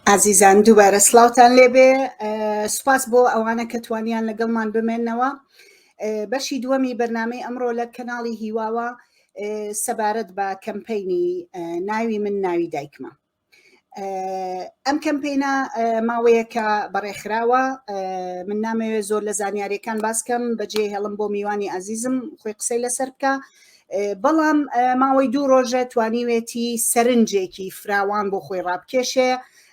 ئازیزان دووبارە سلااوان لێبێ سوپاس بۆ ئەوانە کە توانیان لەگەڵمان بمێنەوە بەشی دووەمی بەرنمەی ئەمڕۆ لە کەناڵی هیواوە سەبارەت بە کەمپینی ناوی من ناوی دایکمە ئەم کەمپینە ماوەیەکە بەڕێخراوە من نامەوێت زۆر لە زانیاریەکان باسکەم بەجێ هێڵم بۆ میوانی ئازیزم خۆی قسەی لەسەر بکە بەڵام ماوەی دوو ڕۆژە توانیوێتی سەرنجێکی فراوان بۆ خۆی ڕابکێشێ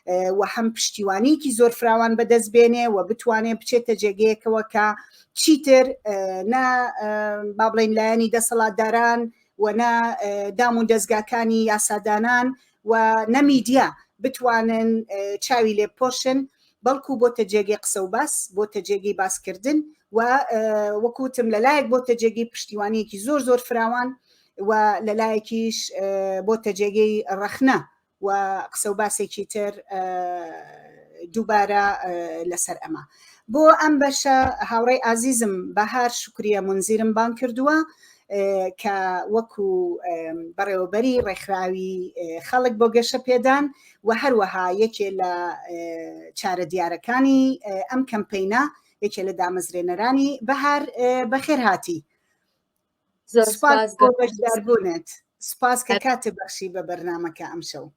و هەم پشتیوانیکی زۆر فراوان بەدەست بێنێ و بتوانێ بچێتە جێگەیەکەوە کە چیتر نە با بڵین لایەنی دەسەڵاتداران و نە دام و دەستگاکانی یاسادانان و نە میدیا بتوانن چاوی لێ بپۆشن بەڵکو بۆتە جێگەی قسە و باس بۆتە جێگەی باسکردن و وەکوتم لەلایەک بۆتە جێگەی پشتیوانیەکی زۆر زۆر فراوان و لەلایەکیش بۆتە جێگەی ڕەخنە و قسە و باسێکی تر دووبارە لەسەر ئەمە بۆ ئەم بەشە هاوڕێی ئازیزم بەهار شکریە منزیرم بان کردووە کە وەکو بەڕێوەبەری ڕێکخراوی خەڵک بۆ گەشە پێدان و هەروەها یەکێ لە چارە دیارەکانی ئەم کەمپینە یەکێ لە دامەزرێنەرانی بەهار بەخێر هاتی سپاس بۆ بەشداربوونت سپاس کە کاتێ بەخشی بە بەرنمەکە ئەمشەو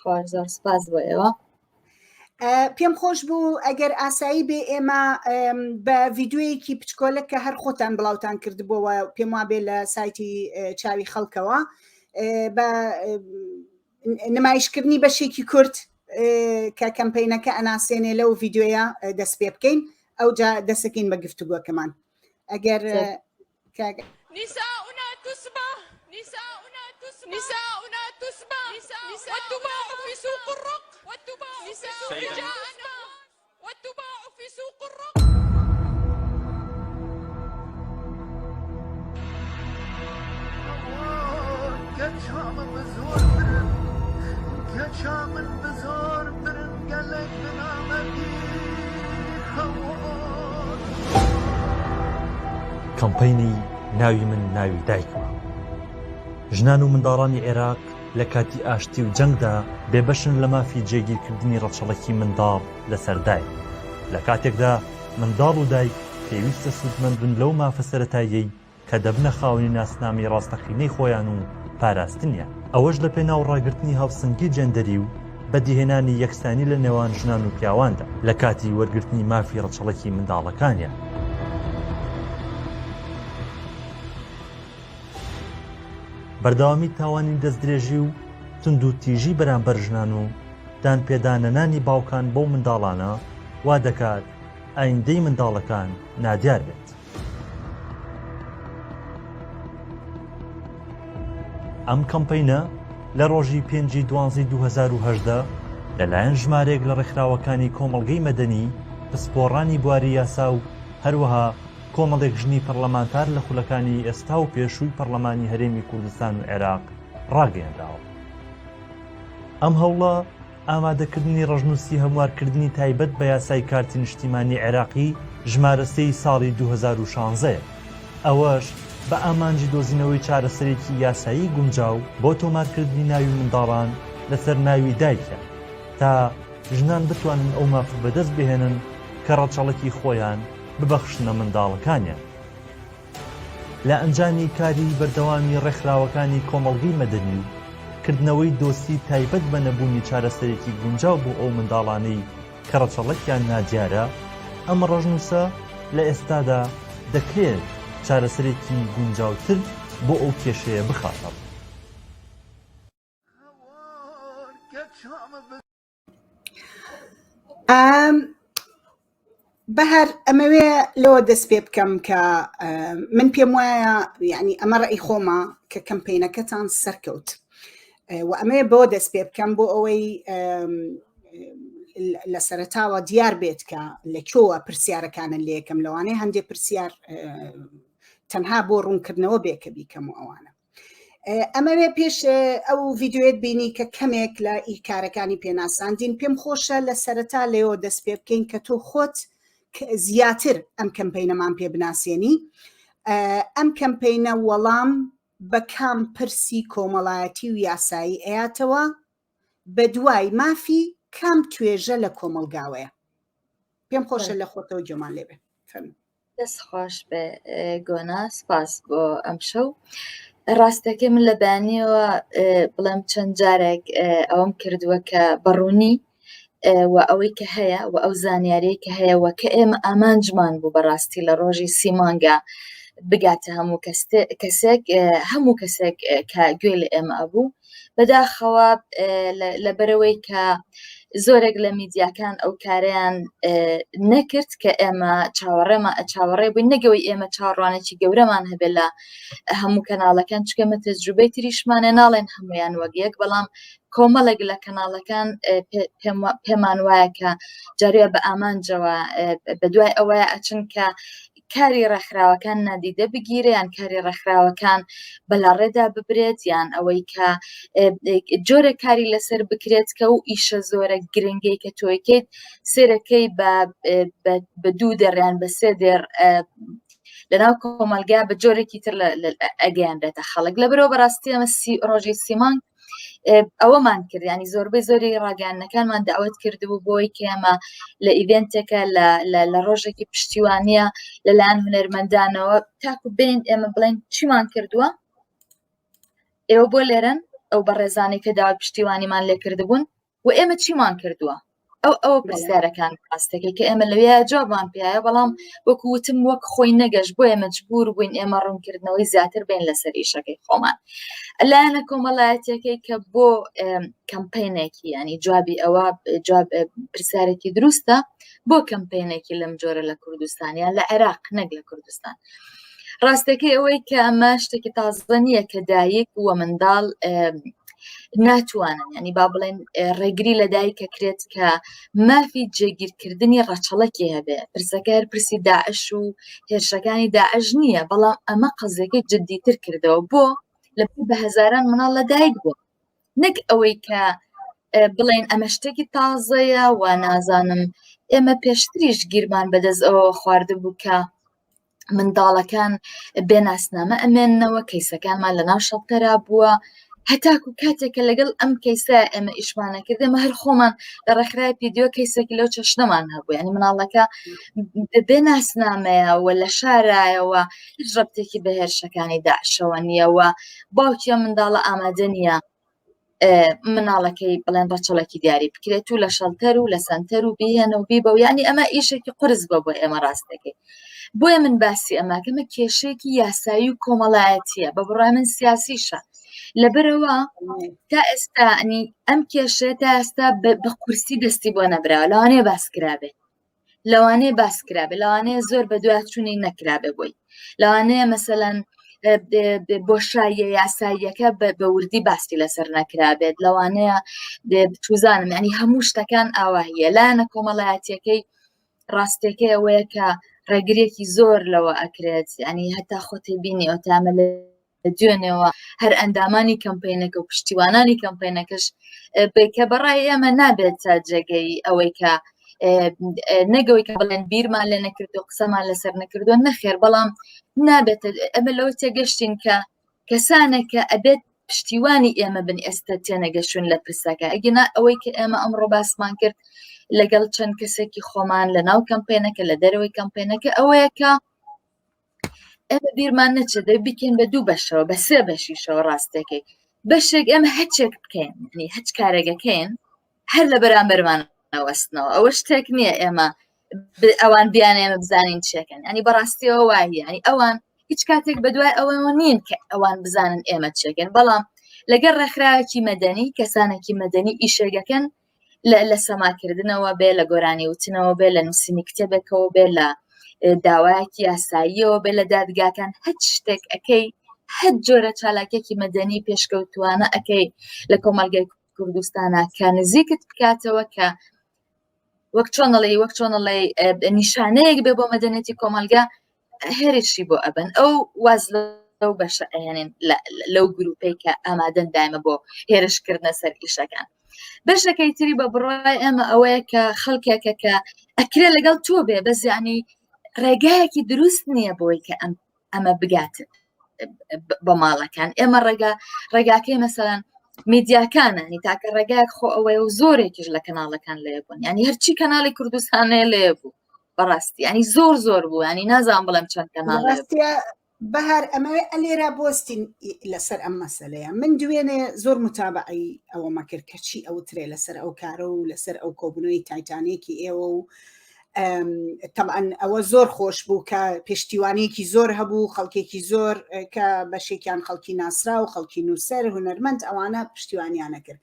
خوار زۆر سپاس بۆ ئێوە پێم خۆش بوو ئەگەر ئاسایی بێ ئێمە بە ڤیددیوەیەکی پچکۆلە کە هەر خۆتان بڵاوتان کردبووەوە پێم وابێ لە سایتی چاوی خەڵکەوە بە نمایشکردنی بەشێکی کورت کە کەمپینەکە ئەناسێنێ لەو ڤیددیوەیە دەست پێ بکەین ئەوجا دەسەکەین بە گفتوگۆکەمان ئەگەر نساؤنا تسبى نساؤنا تسبى نساؤنا تسبى وتباع في سوق الرق وتباع في سوق جاءنا وتباع في سوق الرق کەمپەینی ناوی من ناوی دایکمە ژنان و منداڵانی عێراق لە کاتی ئاشتی و جەنگدا بێبەشن لە مافی جێگیرکردنی ڕەچەڵەکی منداڵ لەسەر دایک لە کاتێکدا منداڵ و دایک پێویستە سوودمەند بن لەو مافە سەرەتاییەی کە دەبنە خاوەنی ناسنامەی ڕاستەقینەی خۆیان و پاراستنیان، ئەوەش لە پێناو ڕاگرتنی هاوسەنگی جێندەری و بەدیهێنانی یەکسانی لە نێوان ژنان و پیاواندا لە کاتی وەرگرتنی مافی ڕەچەڵەکی منداڵەکانیان. بەردەوامی تاوانی دەستدرێژی و توندوتیژی بەرامبەر ژنان و دانپێدانەنانی باوکان بەو منداڵانە وا دەکات ئایندەی منداڵەکان نادیار بێت. ئەم کەمپەینە لە ڕۆژی پێنجی دوانزەی 2018 لەلایەن ژمارەیەک لە ڕێکخراوەکانی کۆمەڵگەی مەدەنی، پسپۆڕانی بواری یاسا و هەروەها کۆمەڵێک ژنی پەڕلەمانتار لە خولەکانی ئێستا و پێشووی پەڕلەمانی هەرێمی کوردستان و عێراق ڕاگەیەنراوە. ئەم هەوڵە ئامادەکردنی ڕەشنووسی هەموارکردنی تایبەت بە یاسای کارتی نیشتیمانی عێراقی ژمارە سێی ساڵی 2016 یە، ئەوەش بە ئامانجی دۆزینەوەی چارەسەرێکی یاسایی گونجاو بۆ تۆمارکردنی ناوی منداڵان لەسەر ناوی دایکیان تا ژنان بتوانن ئەو مافە بەدەست بهێنن کە ڕەچەڵەکی خۆیان ببەخشنە منداڵەکانیان. لە ئەنجامی کاری بەردەوامی ڕێکخراوەکانی کۆمەڵگەی مەدەنی و کردنەوەی دۆسیی تایبەت بە نەبوونی چارەسەرێکی گونجاو بۆ ئەو منداڵانەی کە ڕەچەڵەکیان نادیارە، ئەم ڕەشنووسە لە ئێستادا دەکرێت چارەسەرێکی گونجاوتر بۆ ئەو کێشەیە بخاتەڕوو. بەهار ئەمەوێ لەوە دەست پێ بکەم کە من پێم وایە یعنی ئەمە ڕێی خۆمە کە کەمپینەکەتان سەرکەوت و ئەمەیە بەوە دەست پێ بکەم بۆ ئەوەی لە سەرتاوە دیار بێت کە لە کۆوە پرسیارەکانە لەکەم لەوانەیە هەندێک پرسیار تەنها بۆ ڕوونکردنەوە بێ کە بیکەم و ئەوانە ئەمەوێ پێش ئەو ڤیددیوێت بینی کە کەمێک لە ئیکارەکانی پێناساندین پێم خۆشە لە سەرەتا لێەوە دەست پێ بکەین کە تۆ خۆت زیاتر ئەم کەمپینەمان پێ بناسیێنی ئەم کەمپینە وەڵام بە کام پرسی کۆمەڵایەتی و یاسایی ئەیاتەوە بە دوای مافی. کام توێژە لە کۆمەڵگاوەیە؟ پێم خۆشە لە خۆتەوە گوێمان لێبێ. فەرموو. دەست خۆش بێ گۆنا سپاس بۆ ئەم شەو ڕاستەکەی من لە بەیانیەوە بڵێم چەند جارێک ئەوەم کردووە کە بەڕوونی و ئەوەی کە هەیە و ئەو زانیاریە کە هەیە و کە ئێمە ئامانجمان بوو بەڕاستی لە ڕۆژی سیمانگا بگاتە هەموو کەسێک هەموو کەسێک کە گوێ لە ئێمە ئەبوو بەداخەوە لەبەرەوەی کە زۆرێک لە میدیاکان ئەو کارەیان نەکرد کە ئێمە چاوەڕێمە چاوەڕێ بووین نەگەوەی ئێمە چاوەڕوانێکی گەورەمان هەبێت لە هەموو کەناڵەکان چکەمە تەجروبەی تریشمانە ناڵێن هەمویان وەک یەک بەڵام کۆمەڵێک لە کەناڵەکان پێمان وایە کە جاریە بە ئامانجەوە بە دوای ئەوەیە ئەچن کە کاری ڕێکخراوەکان نادیدە بگیرێ یان کاری ڕێکخراوەکان بەلاڕێدا ببرێت یان ئەوەی کە جۆرە کاری لەسەر بکرێت کە و ئیشە زۆرە گرنگەی کە تۆیکەیت سێرەکەی بە دوو دەڕیان بە سێ دێڕ لەناو کۆمەلگا بە جۆرێکی تر ئەگەیانرێتە خەڵک لە برەوە بەڕاستی ئەمە ڕۆژی سیمان ئەوەمان کرد ینی زۆربەی زۆری ڕاگەیاندنەکانمان داوت کردبوو بۆی کە ئێمە لە ئیڤنتێکە لە ڕۆژێکی پشتیوانیە لەلایەن هونەرمەندانەوە تاکو بین ئێمە بڵێن چیمان کردووە ئێوە بۆ لێرەن ئەو بەڕێزانەی کە داوای پشتیوانیمان لێ کردبوون و ئێمە چیمان کردووە ئەو ئەوە پرسیارەکان ڕاستەکەی کە ئێمە لەوێ جوابمان پیایە بەڵام وەکو وتم وەک خۆی نەگەشت بۆیە مەجبور بووین ئێمە ڕوونکردنەوەی زیاتر بین لەسەر ئیشەکەی خۆمان لایەنە کۆمەڵایەتیەکەی کە بۆ کەمپینێکی ینی جوابی ئەوە جواب پرسیارێکی دروستە بۆ کەمپینێکی لەم جۆرە لە کوردستان یان لە عێراق نەک لە کوردستان ڕاستەکەی ئەوەی کە ئەمە شتێکی تازە نییە کە دایک و منداڵ ناتوانن ینی با بڵێن ڕێگری لە دایکە کرێت کە مافی جێگیرکردنی ڕەچەڵەکی هەبێ پرسەکە هەر پرسی داعش و هێرشەکانی داعش نییە بەڵام ئەمە قەزیەکەی جددیتر کردەوە بۆ لە بە هەزاران مناڵ لە دایک بوو نەک ئەوەی کە بڵێن ئەمە شتێکی تازەیە و نازانم ئێمە پێشتریش گیرمان بەدەست ئەوە خواردبوو کە منداڵەکان بێ ناسنامە ئەمێننەوە کەیسەکانمان لە ناو شەڵتەرا بووە هەتاکو کاتێک کە لەگەڵ ئەم کەیسە ئێمە ئیشمانە کرد ئێمە هەر خۆمان لە ڕێکخراوی پیدیۆ کەیسێکی لەو چەشنەمان هەبوو ینی مناڵەکە بێ ناسنامەیە و لە شارایەوە هیچ ڕەبتێکی بە هێرشەکانی داعشەوە نییەوە باوکیە منداڵە ئامادە نییە مناڵەکەی بڵێن ڕەچەڵەکی دیاری بکرێت و لە شەڵتەر و لە سنتەر و بیهێنە و بیبە و یعنی ئەمە ئیشێکی قرس بە بۆ ئێمە ڕاستەکەی بۆیە من باسی ئەماکەمە کێشەیەکی یاسایی و کۆمەڵایەتیە بە بڕای من سیاسیشە لەبەرەوە تا ئێستا ئەنی ئەم کێشە تا ئێستا بە قورسی دەستی بۆ نەبراوە لەوانەیە باس کرابێت لەوانەیە باس کرابێ لەوانەیە زۆر بە دوواچوونی نەکرابێ بۆی لەوانەیە مەسەەن بۆشاییە یاساییەکە بە وردی باسی لەسەر نەکرابێت لەوانەیە توزانم ینی هەموو شتەکان ئاواهیە لایەنە کۆمەڵایەتیەکەی ڕاستەکەی ئەوەیە کە ڕێگرێکی زۆر لەوە ئەکرێت ینی هەتا خۆتی بینی ئەوتامە لە دوێنێوە هەر ئەندامانی کەمپینەکە و پشتیوانانی کەمپینەکەش کە بەڕای ئێمە نابێت تا جێگەی ئەوەی کە نەگەوەی کە بڵێن بیرمان لێ نەکردو قسەمان لەسەر نەکردووە نەخێر بەڵام نابێت ئەمە لەوە تێگەشتین کە کەسانێک کە ئەبێت پشتیوانی ئێمە بن ئێستا تێنەگەشتون لە پرسەکە ئەگەنا ئەوەی کە ئێمە ئەمڕۆ باسمان کرد لەگەڵ چەند کەسێکی خۆمان لە ناو کەمپێنەکە لە دەرەوەی کەمپێنەکە ئەوەیە کە ئێمە بیرمان نەچێت دەبێت بیکەین بە دوو بەشەوە بە سێ بەشیشەوە ڕاستەکەی بەشێک ئێمە هەچێک بکەین ینی هەچ کارێکەکەین هەر لە بەرامبەرمان نەوەستنەوە ئەوە شتێک نییە ئێمە ئەوان بیان ئێمە بزانین چێکن ینی بەڕاستیەوە وایە ینی ئەوان هیچ کاتێک بەدوای ئەوەوە نین کە ئەوان بزانن ئێمە چێکن بەڵام لەگەڵ ڕێکخراوێکی مەدەنی کەسانێکی مەدەنی ئیشێگەکەن لە سەماکردنەوە بێ لە گۆرانی وتنەوە بێ لە نووسینی کتێبێکەوە بێ لە داوایەکی یاساییەوە بێ لە دادگاکان هەچ شتێک ئەەکەی هەر جۆرە چالاکێکی مەدەنی پێشکەوتوانە ئەەکەی لە کۆمەلگای کوردستانە کە نزیکت بکاتەوە کە وەک چۆنەڵی وەک چۆنەڵی نیشانەیەک بێ بۆ مەدەنێتی کۆمەلگا هێرشی بۆ ئەبن ئەو واز لەو بەشە ئەهێنن لەو گروپەی کە ئامادەن دایمە بۆ هێرشکردنە سەر ئیشەکان بەشەکەی تری بە بڕای ئێمە ئەوەیە کە خەڵکێکە کە ئەکرێ لەگەڵ تۆ بێ بەس یعنی ڕێگایەکی دروست نییە بۆی کە ئەم ئەمە بگات بە ماڵەکان ئێمە ڕێگا ڕێگاکەی مەسەلەن. میدیاکانە نی تاکە ڕێگایەک خۆ ئەوەیە و زۆرێکیش لە کەناڵەکان لێ بوون ینی هەرچی کەناڵی کوردستانێ لێ بوو بەڕاستی ینی زۆر زۆر بوو ینی نازان بڵێم چەند کەناڵ بەهار ئەمەوێ ئەلێرا بۆستین لەسەر ئەم مەسەلەیە من دوێنێ زۆر متابعی ئەوەمە کرد کە چی ئەوترێ لەسەر ئەو کارە و لەسەر ئەو کۆبوونەوەی تایتانێکی ئێوە و تەبعەن ئەوە زۆر خۆش بوو کە پشتیوانیەکی زۆر هەبوو خەڵکێکی زۆر کە بەشێکیان خەڵکی ناسرا و خەڵکی نووسەر هونەرمەند ئەوانە پشتیوانیانە کرد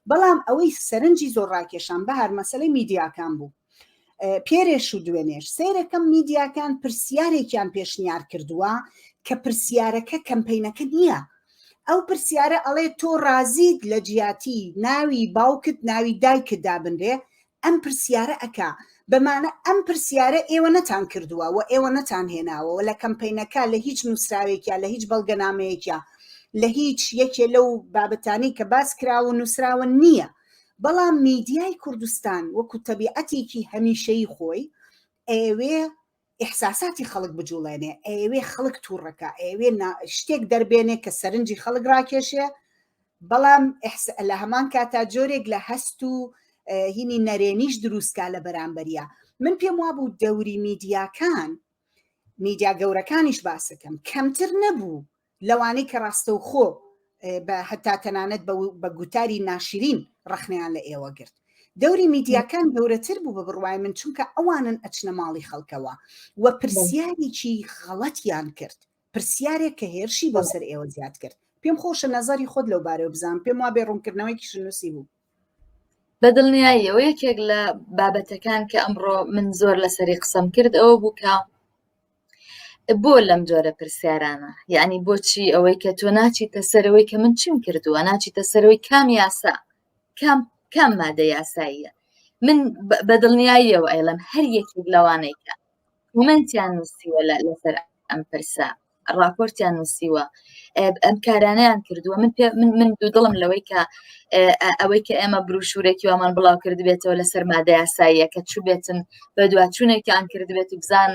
بەڵام ئەوەی سەرنجی زۆر ڕاکێشان بەهار مەسەلەی میدیاکان بوو پێرێش و دوێنێش سەیرەکەم میدیاکان پرسیارێکیان پێشنیار کردووە کە پرسیارەکە کەمپینەکە نییە ئەو پرسیارە ئەڵێ تۆ ڕازیت لە جیاتی ناوی باوکت ناوی دایکت دابنرێ ئەم پرسیارە ئەکا بەمانە ئەم پرسیارە ئێوە نەتان کردووە و ئێوە نەتان هێناوە و لە کەمپینەکە لە هیچ نووسراوێکیا لە هیچ بەڵگەنامەیەکیا لە هیچ یەکێ لەو بابەتانەی کە باس کراوە و نووسراوە نییە بەڵام میدیای کوردستان وەکو تەبیعەتێکی هەمیشەیی خۆی ئەیەوێ ئیحساساتی خەڵک بجوڵێنێ، ئەیەوێ خەڵک توڕەکا، ئەیەوێ شتێک دەربێنێ کە سەرنجی خەڵک ڕاکێشێ، بەڵام لە هەمان کاتا جۆرێک لە هەست و هینی نەرێنیش دروستکا لە بەرامبەریا. من پێم وابوو دەوری میدیاکان، میدیا گەورەکانیش باسەکەم، کەمتر نەبوو لەوانەی کە ڕاستەوخۆ بە هەتا تەنانەت بە گوتاری ناشرین ڕەخنەیان لە ئێوە گرت. دەوری میدیاکان گەورەتر بوو بە بڕوای من چونکە ئەوانن ئەچنە ماڵی خەڵکەوە و پرسیارێکی غەڵەتیان کرد پرسیارێک کە هێرشی بۆ سەر ئێوە زیاد کرد پێم خۆشە نەزەری خۆت لەو بارەوە بزانم پێم وابێ ڕوونکردنەوەیەکیش نووسی بوو. بە دڵنیاییەوە یەکێک لە بابەتەکان کە ئەمڕۆ من زۆر لەسەری قسەم کرد ئەوە بوو کە بۆ لەم جۆرە پرسیارانە یعنی بۆچی ئەوەی کە تۆ ناچیتە سەرەوەی کە من چیم کردووە ناچیتە سەرەوەی کام یاسا کام کام مادە یاساییە من بە دڵنیاییەوە ئەیڵم هەر یەکێک لەوانەی کە کۆمێنتیان نووسیوە لەسەر ئەم پرسە راپۆرتیان نووسیوە ئەم کارانیان کردووە من پێ من من دوو دڵم لەوەی کە ئەوەی کە ئێمە بروشورێکی وامان بڵاو کردبێتەوە لەسەر مادە یاساییە کە چوو بێتن بە دواچوونێکیان کردبێت و بزان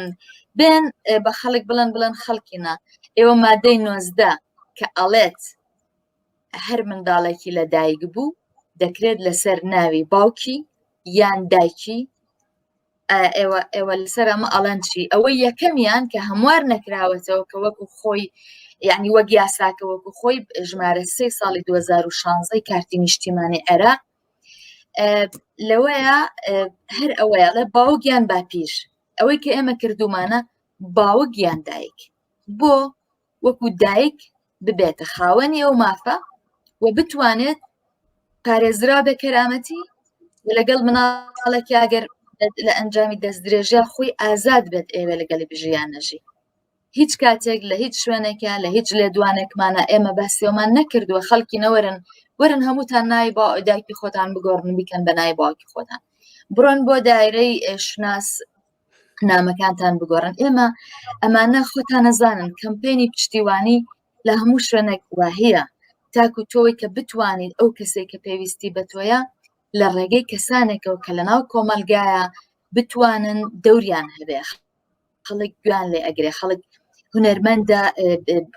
بێن بە خەڵک بڵێن بڵێن خەڵکینە ئێوە مادەی 19 کە ئەڵێت هەر منداڵێکی لە دایک بوو دەکرێت لەسەر ناوی باوکی یان دایکی ئێوە ئێوە لەسەر ئەمە ئەڵەن چی ئەوە یەکەمیان کە هەموار نەکراوەتەوە کە وەکو خۆی یعنی وەک یاساکە وەکو خۆی ژمارە سێ ساڵی 2016 کارتی نیشتیمانی عێراق لەوەیە هەر ئەوەیە لە باوک یان باپیر ئەوەی کە ئێمە کردومانە باوک یان دایک بۆ وەکو دایک ببێتە خاوەنی ئەو مافە و بتوانێت پارێزرا بە کەرامەتی لەگەڵ مناڵێکی ئەگەر لە ئەنجامی دەستدرێژە خۆی ئازاد بێت ئێوە لەگەڵی بژیان نەژی هیچ کاتێک لە هیچ شوێنێکە لە هیچ لێدوانێکمانە ئێمە باسیەوەمان نەکردووە خەڵکی نەوەرن وەرن هەمووتان ناوی با دایکی خۆتان بگۆڕن بیکەن بە ناوی باوکی خۆتان بڕۆن بۆ دایرەی شوناس نامەکانتان بگۆڕن ئێمە ئەمانە خۆتان نەزانن کەمپینی پشتیوانی لە هەموو شوێنێک واهەیە تاکو تۆی کە بتوانیت ئەو کەسێک کە پێویستی بە تۆیە لە ڕێگەی کەسانێکەوە کە لە ناو کۆمەلگایە بتوانن دەوریان هەبێ خەڵک گویان لێ ئەگرێ خەڵک هونەرمەندە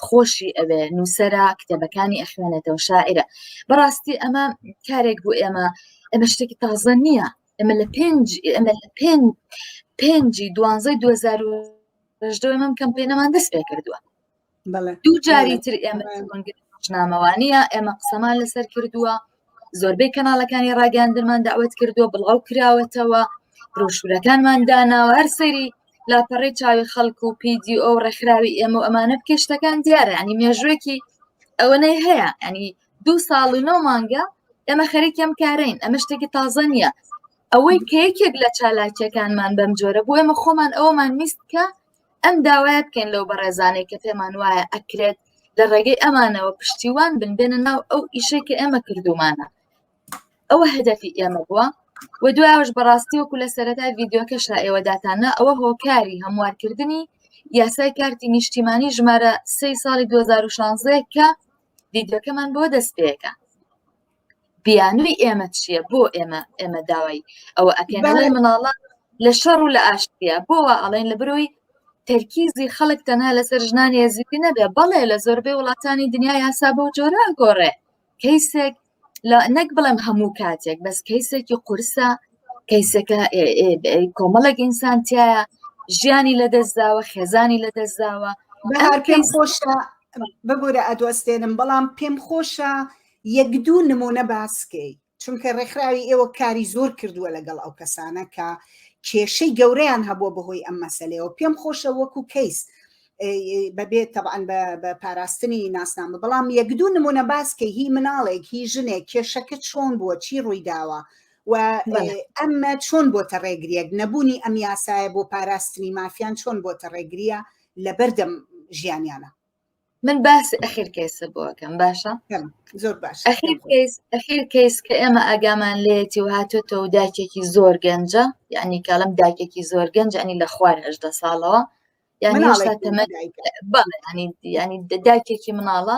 خۆشی ئەوێ نووسرە کتێبەکانی ئەخوێنێتەوە شاعرە بەڕاستی ئەمە کارێک بوو ئێمە ئەمە شتێکی تازە نییە ئەمە لە پێنج ئەمە لە پێنج پێنجی دوانزەی 2010 ئەمەم کەمپینەمان دەست پێ کردووە دوو جاری تر ئێمە ڕۆژنامەوانیە ئێمە قسەمان لەسەر کردووە زۆربەی کەناڵەکانی ڕاگەاندنمان داوت کردووە بڵاو کراوەتەوە بروشورەکانمان داناوە هەر سەیری لاپەڕی چاوی خەڵک و پیدی ئەو ڕێکخراوی ئێمە و ئەمانە بکە شتەکان دیارە ینی مێژوێکی ئەوەنەی هەیە ینی دوو ساڵ و نۆ مانگە ئێمە خەریکی ئەم کارین ئەمە شتێکی تازە نییە ئەوەی کە یەکێک لە چالاکیەکانمان بەم جۆرە بۆ ئێمە خۆمان ئەومان ویست کە ئەم داوایە بکەین لەو بەڕێزانەی کە پێمان وایە ئەکرێت لە ڕێگەی ئەمانەوە پشتیوان بن بێنە ناو ئەو ئیشەی کە ئێمە کردومانە ئەوە هەدەفی ئێمە بووە و دوایش بەڕاستی وەکو لە سەرەتای ڤیددیوکەشا ئێوە داتانە ئەوە هۆکاری هەموارکردنی یاسای کارتی نیشتیمانی ژمارە سێ ساڵی 2016 کە ڤیددیوکەمان بۆ دەست پێەکە بیانووی ئێمە چییە بۆ ئێمە ئێمە داوای ئەوە ئەکەین ئەڵێن مناڵە لە شەڕ و لە ئاشتیە بۆ وا ئەڵێن لە برۆی تەرکیزی خەڵک تەنها لەسەر ژنانی ئێزیدی نەبێ بەڵێ لە زۆربەی وڵاتانی دنیا یاسا بەو جۆرە ئەگۆڕێ کەیسێک لە نەک بڵێم هەموو کاتێک بەس کەیسێکی قورسە کەیسەکە کۆمەڵێک ئینسان تایە ژیانی لەدەستداوە خێزانی لەدەستداوە بەهار پێم خۆشە ببورە ئەدوەستێنم بەڵام پێم خۆشە یەک دوو نمونە باسکەی چونکە ڕێکخراوی ئێوە کاری زۆر کردووە لەگەڵ ئەو کەسانە کە کێشەی گەورەیان هەبووە بەهۆی ئەم مەسلەیەوە پێم خۆشە وەکو کەیس بەبێ تەبعەن بە پاراستنی ناسنامە بەڵام یەک دوو نمونە باس کە هی مناڵێک هی ژنێک کێشەکە چۆن بووە چی ڕوویداوە و ئەمە چۆن بۆتە ڕێگریەک نەبوونی ئەم یاسایە بۆ پاراستنی مافیان چۆن بۆتە ڕێگریە لەبەردەم ژیانیانە من باسی ئەخیر کەیسە بۆ ئەکەم باشە زۆر باش ئەخیر کەیس ئەخیر کەیس کە ئێمە ئاگامان لێتی و هاتوێتەوە داکێکی زۆر گەنجە یعنی کاڵم داکێکی زۆر گەنج ینی لە خوار هەژدە ساڵەوە یعنی هێشتا تەمەن بەڵێ ینی ینی داکێکی مناڵە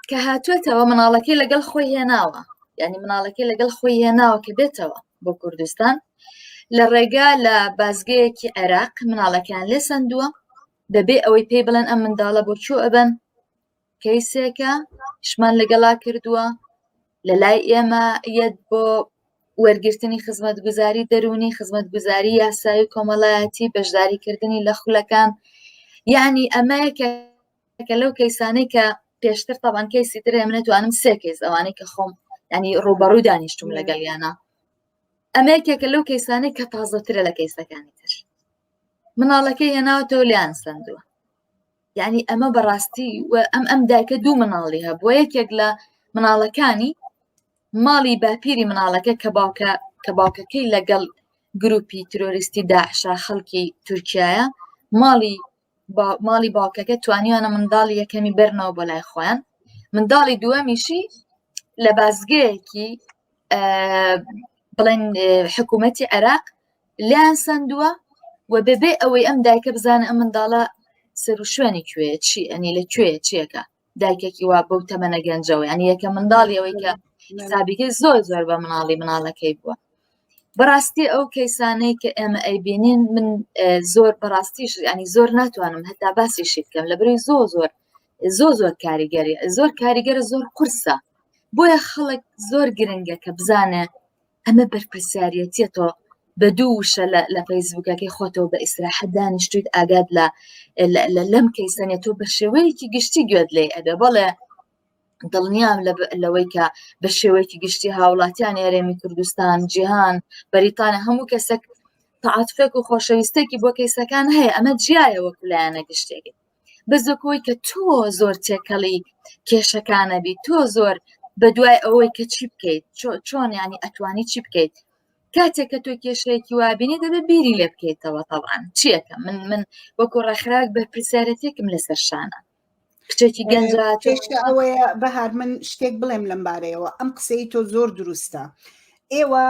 کە هاتوێتەوە مناڵەکەی لەگەڵ خۆی هێناوە یعنی مناڵەکەی لەگەڵ خۆی هێناوە کە بێتەوە بۆ کوردستان لە ڕێگا لە بازگەیەکی عێراق مناڵەکان لێ سندووە بەبێ ئەوەی پێی بڵێن ئەم منداڵە بۆ کوێ ئەبەن کەیسێکە شمان لەگەڵا کردووە لە لای ئێمە یەت بۆ وەرگرتنی خزمەتگوزاری دەروونی خزمەتگوزاری یاسایی و کۆمەڵایەتی بەشداریکردنی لە خولەکان یعنی ئەمە یەکێکە لەو کەیسانەی کە پێشتر تاوان کەیسی ترێ من توانم سێ کەیس ئەوانەی کە خۆم ینی ڕوبەڕوو دانیشتوم لەگەڵیانە ئەمە یەکێکە لەو کەیسانەی کە تازەترە لە کەیسەکانی تر مناڵەکەی هێناوەتەوە لیان سندووە یعنی ئەمە بەڕاستی و ئەم ئەم دایکە دوو مناڵی هەبووە یەکێک لە مناڵەکانی ماڵی باپیری مناڵەکە کە باوکە کە باوکەکەی لەگەڵ گروپی ترۆریستی داعشا خەڵکی تورکایە ماڵی ماڵی باوکەکە توانیوانە منداڵی یەکەمی بەرنەوە بۆ لای خۆیان منداڵی دووەمیشی لە بازگەیەکی بڵێن حکوومەتی عێراق لیان سندووە و بەبێ ئەوەی ئەم دایکە بزانە ئەم منداڵە سەر و شوێنی کوێ چی ئەنی لە کوێ چیەکە دایکێکی وا بەو تەمەنە گەنجەوە ینی یەکە منداڵی ئەوەی کە حسابیکەی زۆر زۆر بە مناڵی مناڵەکەی بووە بەڕاستی ئەو کەیسانەی کە ئێمە ئەیبینین من زۆر بەڕاستیش ینی زۆر ناتوانم هەتا باسیشی بکەم لە بری زۆر زۆر زۆر زۆر کاریگەری زۆر کاریگەرە زۆر قورسە بۆیە خەڵک زۆر گرنگە کە بزانێ ئەمە بەرپرسیارەتیە تۆ بە دوو وشە لە فەیسبوکەکەی خۆتەوە بە ئیسراحەت دانیشتویت ئاگات لە لەم کەیسەنێ تۆ بە شێوەیەکی گشتی گوێت لێ ئەبێ بەڵێ دڵنیام لەوەی کە بە شێوەیەکی گشتی هاوڵاتیان هەرێمی کوردستان جیهان بەریتانیا هەموو کەسێک تعاتفێک و خۆشەویستێکی بۆ کەیسەکان هەیە ئەمە جیایە وەکو لایەنە گشتێکی بەس وەکەوەی کە تۆ زۆر تێکەڵی کێشەکانە بی تۆ زۆر بە دوای ئەوەی کە چی بکەیت چۆن ینی ئەتوانی چی بکەیت کاتێک کە تۆ کێشەیەکی وابینی دەبێت بیری لێ بکەیتەوە تەوان چیەکە من من وەکو ڕێکخراوێک بەرپرسیارەتێکم لەسەر شانە کچێکی گەنجە کێشە ئەوەیە بەهار من شتێک بڵێم لەم بارەیەوە ئەم قسەی تۆ زۆر دروستە ئێوە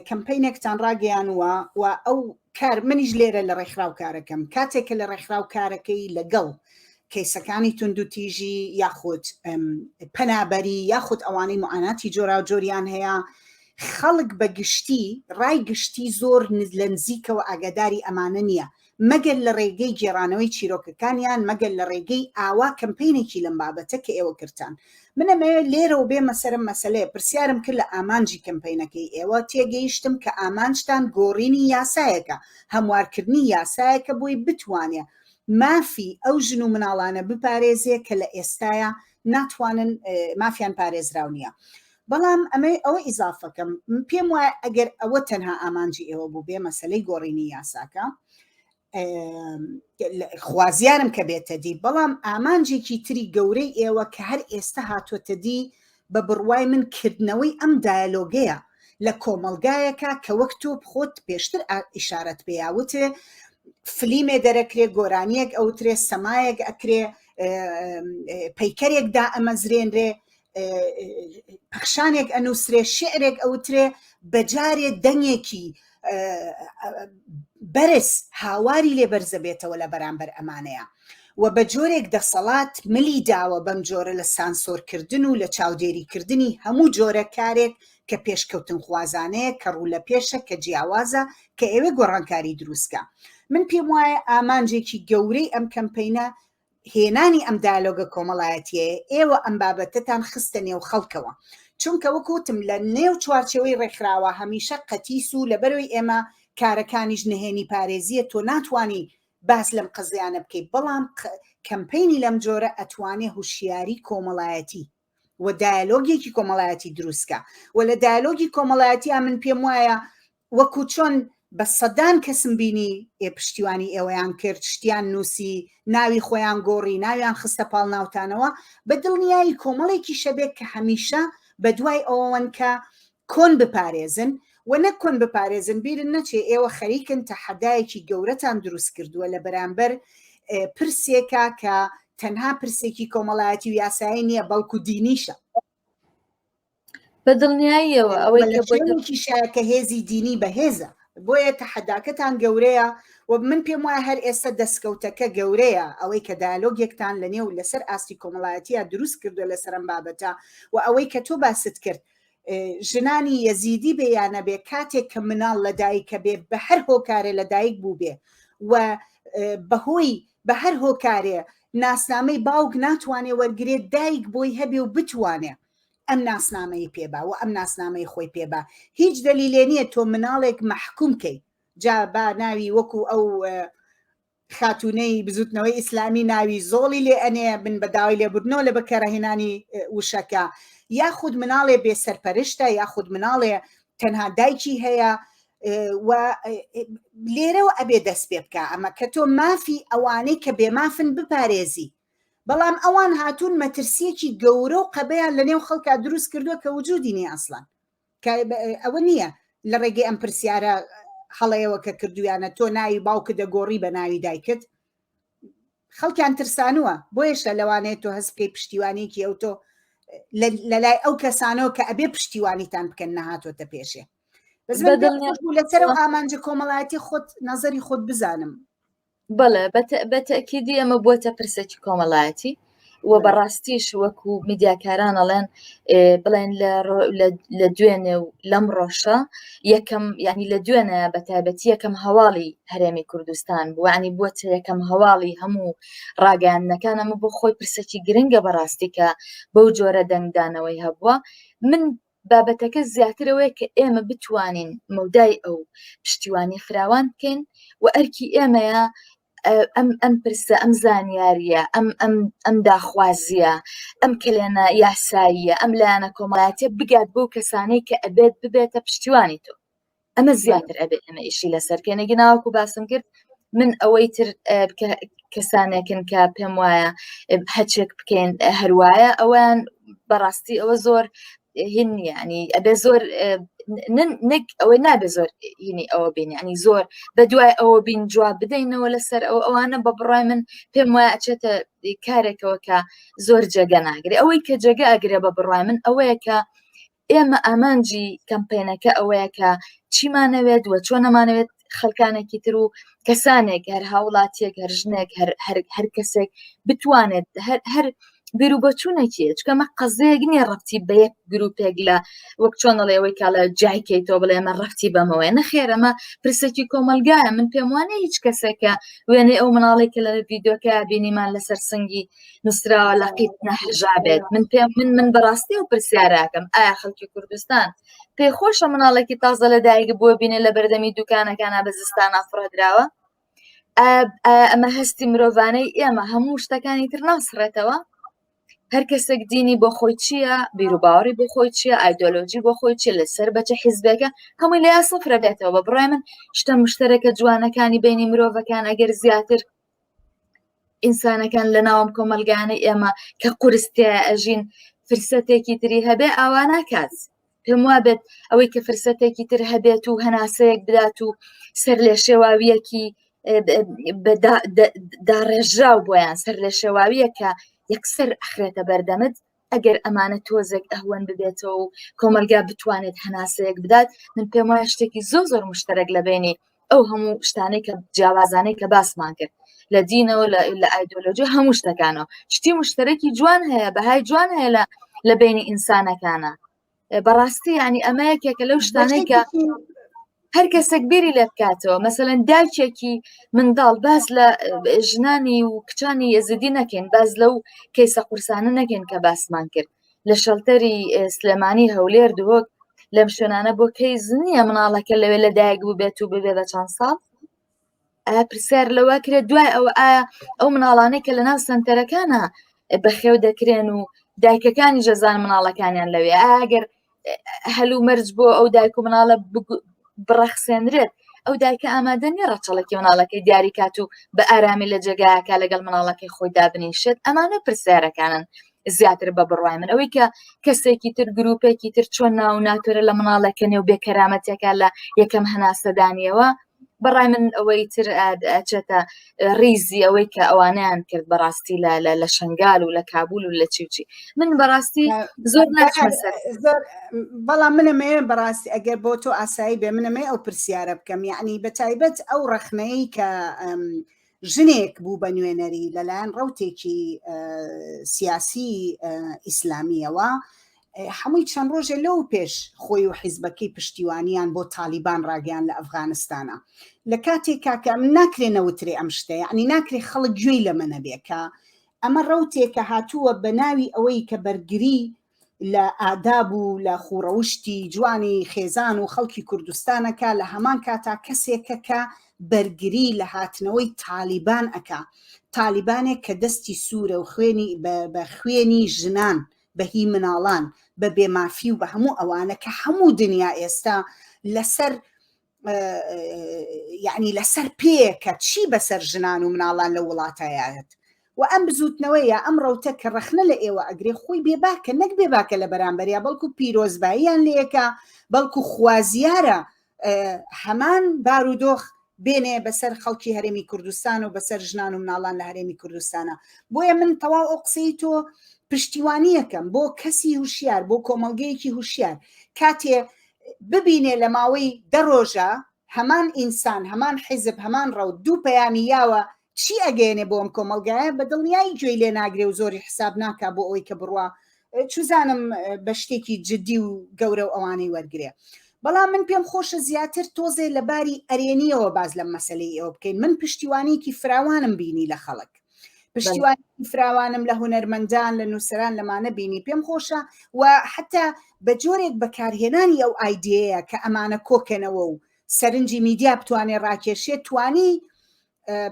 کەمپینێکتان ڕاگەیانوە و ئەو کار منیش لێرە لە ڕێکخراو کارەکەم کاتێک کە لە ڕێکخراو کارەکەی لەگەڵ کەیسەکانی توندوتیژی یاخود پەنابەری یاخود ئەوانەی معاناتی جۆراوجۆریان هەیە خەڵک بە گشتی ڕای گشتی زۆر لە نزیکەوە ئاگاداری ئەمانە نییە مەگەر لە ڕێگەی گێڕانەوەی چیرۆکەکانیان، مەگەر لە ڕێگەی ئاوا کەمپەینێکی لەم بابەتە کە ئێوە کردتان. من ئەمەوێت لێرەوە بێمە سەر ئەم مەسەلەیە، پرسیارم کرد لە ئامانجی کەمپەینەکەی ئێوە، تێگەیشتم کە ئامانجتان گۆڕینی یاسایەکە، هەموارکردنی یاسایەکە بۆی بتوانێ مافی ئەو ژن و مناڵانە بپارێزێ کە لە ئێستایا ناتوانن مافیان پارێزراو نییە. بەڵام ئەمەی ئەوە ئیزافەکەم پێم وایە ئەگەر ئەوە تەنها ئامانجی ئێوە بوو بێ مەسلەی گۆڕینی یاساکە خوازیارم کە بێتە دی بەڵام ئامانجێکی تری گەورەی ئێوە کە هەر ئێستا هاتووەتە دی بە بڕوای من کردنەوەی ئەم دایەلۆگەیە لە کۆمەڵگایەکە کە وەک تۆ خۆت پێشتر ئیشارەت پێیاوتێ فلیمێ دەرەکرێ گۆرانیەک ئەوترێ سەمایەک ئەکرێ پەیکەرێک دا ئەمەزرێنرێ پەخشانێک ئەنووسرێ شعرێک ئەوترێ بەجارێ دەنگێکی بەرز هاواری لێ بەرزەبێتەوە لە بەرامبەر ئەمانەیە و بە جۆرێک دەسەڵات ملی داوە بەم جۆرە لە سانسۆرکردن و لە چاودێریکردنی هەموو جۆرە کارێک کە پێشکەوتنخوازانەیە کە ڕوو لە پێشە کە جیاوازە کە ئەوێ گۆڕانکاری دروستکە من پێم وایە ئامانجێکی گەورەی ئەم کەمپینە. هێنانی ئەم دایالۆگە کۆمەڵایەتیەیە ئێوە ئەم بابەتەتان خستە نێو خەڵکەوە چونکە وەک وتم لە نێو چوارچێوەی ڕێکخراوە هەمیشە قەتیس و لەبەرەوەی ئێمە کارەکانیش نهێنی پارێزیە تۆ ناتوانی باس لەم قەزیانە بکەیت بەڵام کەمپەینی لەم جۆرە ئەتوانێ هوشیاری کۆمەڵایەتی و دایالۆگێکی کۆمەڵایەتی دروستکە و لە دایالۆگی کۆمەڵایەتیا من پێم وایە وەکو چۆن بە سەدان کەسم بینی ئێ پشتیوانی ئێوەیان کرد شتیان نووسی ناوی خۆیان گۆڕی ناویان خستە پاڵ ناوتانەوە بە دڵنیایی کۆمەڵێکی شەبێت کە هەمیشە بە دوای ئەوەوەن کە کۆن بپارێزن و نەک کۆن بپارێزن بیرن نەچێ ئێوە خەریکن تەحەدایەکی گەورەتان دروست کردووە لە بەرامبەر پرسێکە کە تەنها پرسێکی کۆمەڵایەتی و یاسایی نییە بەڵکو دینیشە. بە دڵنیاییەوە ئەوەی کە بۆیەکیشە کە هێزی دینی بەهێزە بۆیە تەحەداکەتان گەورەیە و من پێم وایە هەر ئێستا دەستکەوتەکە گەورەیە ئەوەی کە دایالۆگێکتان لە نێو لەسەر ئاستی کۆمەڵایەتیە دروست کردو لەسەر ئەم بابەتە و ئەوەی کە تۆ باست کرد ژنانی یەزیدی بێ یا نەبێ کاتێک کە مناڵ لە دایکە بێ بە هەر هۆکارێ لە دایک بوو بێ و بەهۆی بە هەر هۆکارێ ناسنامەی باوک ناتوانێ وەرگێت دایک بۆی هەبێ و بتوانێ ئەم ناسنامەی پێبا و ئەم ناسنامەی خۆی پێبا هیچ دەلیلێ نییە تۆ مناڵێک مەحکوم کەی جا با ناوی وەکو ئەو خاتوونەی بزوتنەوەی ئیسلامی ناوی زۆڵی لێ ئەنێ بن بە داوای لێبوردنەوە لە بەکارهێنانی وشەکە یاخود مناڵێ بێ سەرپەرشتە یاخود مناڵێ تەنها دایکی هەیە و لێرەوە ئەبێ دەست پێ بکە ئەمە کە تۆ مافی ئەوانەی کە بێمافن بپارێزی بەڵام ئەوان هاتوون مەترسیەکی گەورە و قەبەیان لە نێو خەڵکا دروست کردووە کە وجودی نیە ئەسڵەن کە ئەوە نییە لە ڕێگەی ئەم پرسیارە هەڵەیەوە کە کردویانە تۆ ناوی باوکت دەگۆڕی بە ناوی دایکت خەڵکیان ترسانووە بۆیەشە لەوانەیە تۆ هەست بکەی پشتیوانێکی ئەو تۆ لە لای ئەو کەسانەوە کە ئەبێ پشتیوانیتان بکەن نەهاتۆتە پێشێ بەس من لەسەر ئەو ئامانجە کۆمەڵایەتی خۆت نەزەری خۆت بزانم بەڵێ بە تەئکیدی ئەمە بووەتە پرسێکی کۆمەڵایەتی و بەڕاستیش وەکو میدیاکاران ئەڵێن بڵێن لە دوێنێ و لەم ڕۆژە یەکەم ینی لە دوێنێ بە تایبەتی یەکەم هەواڵی هەرێمی کوردستان بووانی بووەتە یەکەم هەواڵی هەموو ڕاگەیاندنەکان ئەمە بۆ خۆی پرسێکی گرنگە بەڕاستی کە بەو جۆرە دەنگدانەوەی هەبووە من بابەتەکە زیاتر ئەوەیە کە ئێمە بتوانین مەودای ئەو پشتیوانی فراوان بکەین و ئەرکی ئێمەیە ئەم ئەم پرسە ئەم زانیاریە ئەم ئەم ئەم داخوازیە ئەم کەلێنە یاساییە ئەم لایەنە کۆمەڵایەتیە بگات بۆ کەسانەی کە ئەبێت ببێتە پشتیوانی تۆ ئەمە زیاتر ئەبێ ئێمە ئیشی لەسەر کەنەگی ناوەکو باسم کرد من ئەوەی تر کەسانێکن کە پێم وایە هەچێک بکەین هەروایە ئەویان بەڕاستی ئەوە زۆر هین ینی ئەبێ زۆر نەک ئەوەی نابێ زۆر هینی ئەوە بین ینی زۆر بە دوای ئەوە بین جواب بدەینەوە لەسەر ئەو ئەوانە بە بڕای من پێم وایە ئەچێتە کارێکەوە کە زۆر جێگە ناگرێ ئەوەی کە جێگە ئەگرێ بە بڕای من ئەوەیە کە ئێمە ئامانجی کەمپینەکە ئەوەیە کە چیمانەوێت و چۆن نەمانەوێت خەڵکانێکی تر و کەسانێک هەر هاوڵاتیەک هەر ژنێک هەر هەر هەر کەسێک بتوانێت هەر هەر بیر و بۆچوونێکی چکەمە قەزەیەک نییە ڕەتی بە یەک گروپێک لە وەک چۆن ئەڵێ ئەوەی کاڵە جایکەیتەوە بڵێ ئەمە ڕەتی بەمەوەیە نەخێر ئەمە پرسێکی کۆمەلگایە من پێم وانە هیچ کەسێکە وێنەی ئەو مناڵێک کە لە ڤیددیوکە بینیمان لەسەر سنگی نووسراوە لە قیت نەهژا بێت من پێم من من بەڕاستی و پرسیاراکەم ئایا خەڵکی کوردستان پێی خۆشە مناڵێکی تازە لە دایک بووە بینێ لە بەردەمی دوکانەکانە بە زستانە فڕێدراوە ئەمە هەستی مرۆڤانەی ئێمە هەموو شتەکانی تر ناسڕێتەوە هەر کەسێک دینی بۆ خۆی چییە بیروباوەڕی بۆ خۆی چییە ئایدۆلۆژی بۆ خۆی چیە لەسەر بەچە حیزبێکە هەمووی لە یاسا فرە بێتەوە بە بڕای من شتە مشتەرەکە جوانەکانی بینی مرۆڤەکان ئەگەر زیاتر ئینسانەکان لە ناوم کۆمەلگانەی ئێمە کە قورس تیا ئەژین فرسەتێکی تری هەبێ ئاوا ناکات پێم وابێت ئەوەی کە فرسەتێکی تر هەبێت و هەناسەیەک بدات و سەر لێ شێواویەکی داڕێژراو بۆیان سەر لە شێواویە کە یەکسەر ئەخرێتە بەردەمت ئەگەر ئەمانە تۆزێک ئەهوەن ببێتەوە و کۆمەلگا بتوانێت هەناسەیەک بدات من پێم وایە شتێکی زۆر زۆر مشتەرەک لە بینی ئەو هەموو شتانەی کە جیاوازانەی کە باسمان کرد لە دینەوە لە ئایدۆلۆژی هەموو شتەکانەوە شتی مشتەرەکی جوان هەیە بەهای جوان هەیە لە لە بینی ئینسانەکانە بەڕاستی ینی ئەمە یەکێکە لەو شتانەی کە. هەر کەسێک بیری لێ بکاتەوە مەسەلەن دایکێکی منداڵ باز لە ژنانی و کچانی یەزیدی نەکەین باز لەو کەیسە قورسانە نەکەین کە باسمان کرد لە شەلتەری سلێمانی هەولێر دهۆک لەم شوێنانە بۆ کەیس نییە مناڵەکە لەوێ لەدایک بوو بێت و ببێ بە چەند ساڵ ئایا پرسیار لەوە کرێت دوای ئەوە ئایا ئەو مناڵانەی کە لەناو سنتەرەکانە بەخێو دەکرێن و دایکەکانی ژەزان مناڵەکانیان لەوێ ئەگەر هەلو مەرج بۆ ئەو دایک و مناڵە بڕەخسێنرێت ئەو دایکە ئامادە نیە ڕەچەڵەکی مناڵەکەی دیاری کات و بە ئارامی لە جێگایەکە لەگەڵ مناڵەکەی خۆی دابنیشێت ئەمانە پرسیارەکانن زیاتر بە بڕوای من ئەوەی کە کەسێکی تر گروپێکی تر چۆن ناو ناتۆرە لە مناڵەکە نێو بێکەرامەتەکە لە یەکەم هەناسەدانیەوە بەڕای من ئەوەی تر ئەچێتە ریزی ئەوەی کە ئەوانیان کرد بەڕاستی لە لە شنگال و لە کابول و لە چیوچی من بەڕاستی زۆر ناچمە سەر زۆر بەڵام منەمەیە بەڕاستی ئەگەر بۆ تۆ ئاسایی بێ منەمەی ئەو پرسیارە بکەم یعنی بە تایبەت ئەو ڕەخنەیە کە ژنێک بوو بە نوێنەری لەلایەن ڕوتێکی سیاسی ئیسلامیەوە هەمووی چەند ڕۆژێ لەو پێش خۆی و حیزبەکەی پشتیوانیان بۆ تالیبان ڕاگەیان لە ئەفغانستانە لە کاتێک کاکە ئەم ناکرێ نەوترێ ئەم شتە یعنی ناکرێ خەڵک گوێی لەمە نەبێ کە ئەمە ڕەوتێکە هاتووە بە ناوی ئەوەی کە بەرگری لە ئاداب و لە خوڕەوشتی جوانی خێزان و خەڵکی کوردستانەکە لە هەمان کاتا کەسێکە کە بەرگری لە هاتنەوەی تالیبان ئەکا تالیبانێک کە دەستی سوورە و خوێنی بە خوێنی ژنان بە هی مناڵان بە بێمافی و بە هەموو ئەوانە کە هەموو دنیا ئێستا لەسەر یعنی لەسەر پێیە کە چی بەسەر ژنان و مناڵان لە وڵاتایەت و ئەم بزوتنەوەیە ئەم ڕەوتە کە ڕەخنە لە ئێوە ئەگرێ خۆی بێباکە نەک بێباکە لە بەرامبەریا بەڵکو پیرۆزباییان لەیەکە بەڵکو خوازیارە هەمان بارودۆخ بێنێ بەسەر خەڵکی هەرێمی کوردستان و بەسەر ژنان و مناڵان لە هەرێمی کوردستانە بۆیە من تەواو ئەو قسەی تۆ پشتیوانیەکەم بۆ کەسی هوشیار بۆ کۆمەڵگەیەکی هوشیار کاتێ ببینێ لە ماوەی دە ڕۆژە هەمان ئینسان هەمان حیزب هەمان ڕەوت دوو پەیامی یاوە چی ئەگەیەنێ بۆ ئەم کۆمەڵگایە بە دڵنیایی گوێی لێ ناگرێ و زۆری حساب ناکا بۆ ئەوەی کە بڕوا چوزانم بە شتێکی جدی و گەورە و ئەوانەی وەرگێ بەڵام من پێم خۆشە زیاتر تۆزێ لە باری ئەرێنیەوە باز لەم مەسلەی ئێوە بکەین من پشتیوانێکی فراوانم بینی لە خەڵک پشتیوانی فراوانم لە هونەرمەندان لە نووسەران لەمانە بینی پێم خۆشە و حتا بە جۆرێک بەکارهێنانی ئەو ئایدەیە کە ئەمانە کۆکەنەوە و سەرنجی میدیا بتوانێت ڕاکێشێت توانی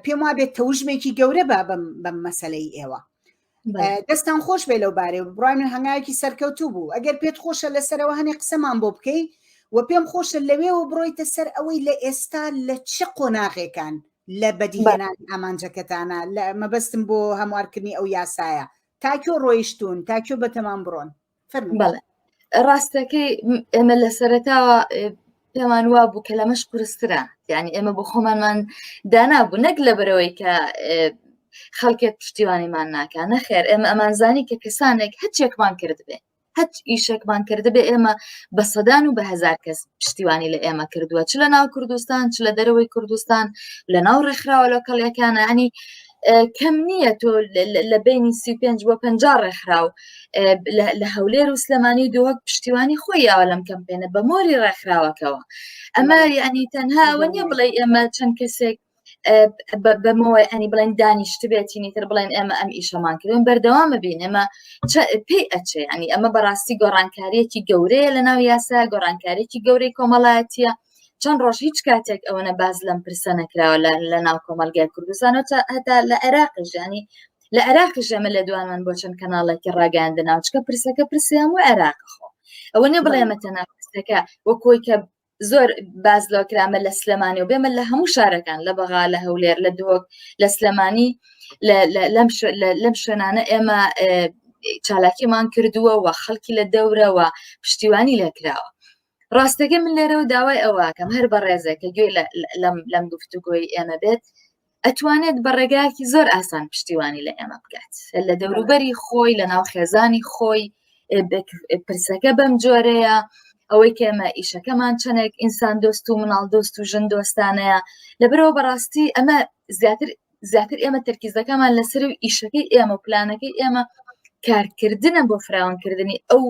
پێم وابێت تەوژمێکی گەورە با بەم بەم مەسلەی ئێوە دەستان خۆش بێ لەو بارێ بڕای من هەنگاوێکی سەرکەوتوو بوو ئەگەر پێت خۆشە لەسەرەوە هەنێ قسەمان بۆ بکەی و پێم خۆشە لەوێەوە بڕۆیتە سەر ئەوەی لە ئێستا لە چ قۆناغێکان لە بەدیهێنانی ئامانجەکەتانە لە مەبەستم بۆ هەموارکردنی ئەو یاسایە تاکیۆ ڕۆیشتون تاکیۆ بەتەمان بڕۆن بەڵێ ڕاستەکەی ئێمە لە سەرەتاوە پێمان وا بوو کە لەمەش قورسترە یعنی ئێمە بۆ خۆمانمان دانا بوو نەک لەبەرەوەی کە خەڵکێک پشتیوانیمان ناکە نەخێر ئێمە ئەمانزانی کە کەسانێک هەچێکمان کردبێ هەچ ئیشێکمان کردبێ ئێمە بە سەدان و بە هەزار کەس پشتیوانی لە ئێمە کردووە چ لە ناو کوردستان چ لە دەرەوەی کوردستان لە ناو ڕێکخراوە لۆکەڵیەکانە ینی کەم نییە تۆ لە بینی 35 بۆ 50 ڕێکخراو لە هەولێر و سلێمانی و دهۆک پشتیوانی خۆی یاوە لەم کەمپێنە بە مۆری ڕێکخراوەکەوە ئەمە یعنی تەنها ئەوە نییە بڵێ ئێمە چەند کەسێک بەمەوە ئەنی بڵێن دانیشت بێتینی تر بڵێن ئێمە ئەم ئیشەمان کردن بەردەوامە بین ئێمە پێی ئەچێ ینی ئەمە بەڕاستی گۆڕانکاریەکی گەورەیە لە ناو یاسا گۆڕانکاریەکی گەورەی کۆمەڵایەتیە چەند ڕۆژ هیچ کاتێک ئەوەنە باز لەم پرسە نەکراوە لە ناو کۆمەلگای کوردستان و هەتا لە عێراقیش ینی لە عێراقیش ئەمە لە دوانمان بۆ چەند کەناڵێکی ڕاگەاندە ناوچکە پرسەکە پرسیان و عێراق خۆ ئەوە نیە بڵێ ئەمە تەنها پرسەکە وەکۆی کە زۆر باز لەوە کرامە لە سلێمانی و بێمە لە هەموو شارەکان لە بەغا لە هەولێر لە دهۆک لە سلێمانی لەم شوێنانە ئێمە چالاکیمان کردووە و خەڵکی لە دەورەوە پشتیوانی لێکراوە ڕاستەکەی من لێرەوە داوای ئەوەکەم هەر بەڕێزێک کە گوێی لەم گفتوگۆی ئێمە بێت ئەتوانێت بە ڕێگایەکی زۆر ئاسان پشتیوانی لە ئێمە بکات لە دەوروبەری خۆی لە ناو خێزانی خۆی پرسەکە بەم جۆرەیە ئەوەی کە ئێمە ئیشەکەمان چەندێک ئینسان دۆست و مناڵ دۆست و ژن دۆستانەیە لەبەرەوە بەڕاستی ئەمە زیاتر زیاتر ئێمە تەرکیزەکەمان لەسەر و ئیشەکەی ئێمە و پلانەکەی ئێمە کارکردنە بۆ فراوانکردنی ئەو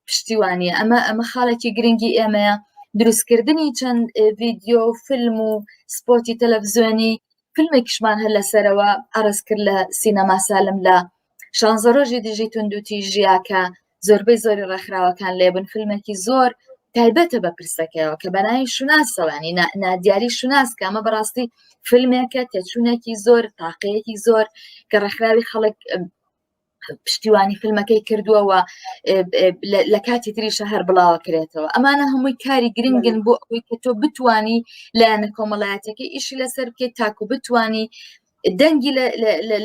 پشتیوانیە ئەمە ئەمە خاڵێکی گرنگی ئێمەیە. دروستکردنی چەند ڤیدیۆ و فیلم و سپۆتی تەلەڤزیۆنی فیلمێکیشمان هەر لەسەرەوە عەرز کرد لە سینەما سالم لە شانزە ڕۆژی دژی توندوتیژیا کە زۆربەی زۆری ڕێکخراوەکان لێبن فیلمێکی زۆر تایبەتە بە پرسەکەیەوە کە بەناوی شوناسەوانی نادیاری شوناس کە ئەمە بەڕاستی فیلمێکە تێچوونێکی زۆر تاقەیەکی زۆر کە ڕێکخراوی خەڵک پشتیوانی فیلمەکەی کردووە و لە کاتی تریشە هەر بڵاوە کرێتەوە ئەمانە هەمووی کاری گرنگن بۆ ئەوەی کە تۆ بتانی لایەنە کۆمەڵایەتەکەی ئیشی لەسەر بکەیت تاکو بتانی دەنگی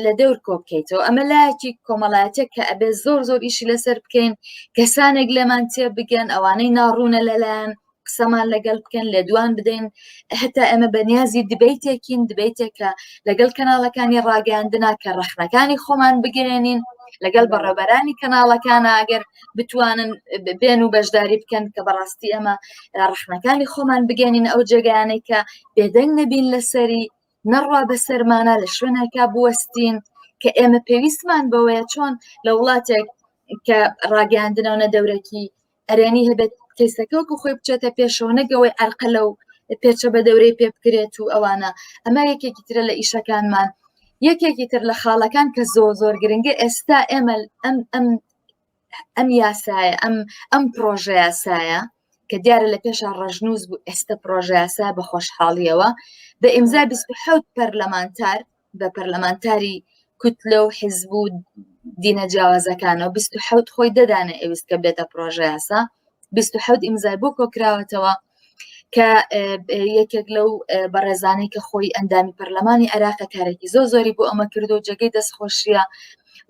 لە دەور کۆ بکەیتەوە ئەمە لایەکی کۆمەڵایەتێک کە ئەبێ زۆر زۆر ئیشی لەسەر بکەین کەسانێک لێمان تێ بگەن ئەوانەی ناڕوونە لەلایەن قسەمان لەگەڵ بکەن لێدوان بدەین هەتا ئێمە بەنیازی دیبەیتێکین دیبەیتێکە لەگەڵ کەناڵەکانی ڕاگەیاندنا کە ڕەخنەکانی خۆمان بگەێنین لەگەڵ بەڕێبەرانی کەناڵەکانە ئەگەر بتوانن بێن و بەشداری بکەن کە بەڕاستی ئەمە ڕەخنەکانی خۆمان بگەێنین ئەو جێگایانەی کە بێدەنگ نەبین لەسەری نەڕوا بەسەرمانە لە شوێنێکا بوەستین کە ئێمە پێویستمان بەوەیە چۆن لە وڵاتێک کە ڕاگەاندنەوە نە دەورەکی ئەرێنی هەبێت کەیسەکە وەکو خۆی بچێتە پێشەوە نەگەوەی ئەرقە لەو پێچە بە دەورەی پێ بکرێت و ئەوانە ئەمە یەکێکی ترە لە ئیشەکانمان یەکێکی تر لە خاڵەکان کە زۆر زۆر گرنگە ئێستا ئێمە ئەم ئەم ئەم یاسایە ئەم ئەم پرۆژە یاسایە کە دیارە لە پێشا ڕەشنووس بوو ئێستا پرۆژە یاسا بە خۆشحاڵیەوە بە ئیمزای 27 پەرلەمانتار بە پەرلەمانتاری کوتلە و حیزب و دینە جیاوازەکانەوە 27 خۆی دەدانە ئەویست کە بێتە پرۆژە یاسا 27 ئیمزای بۆ کۆکراوەتەوە کە یەکێک لەو بەڕێزانەی کە خۆی ئەندامی پەرلەمانی عێراقە کارێکی زۆر زۆری بۆ ئەمە کردو جێگەی دەستخۆشیە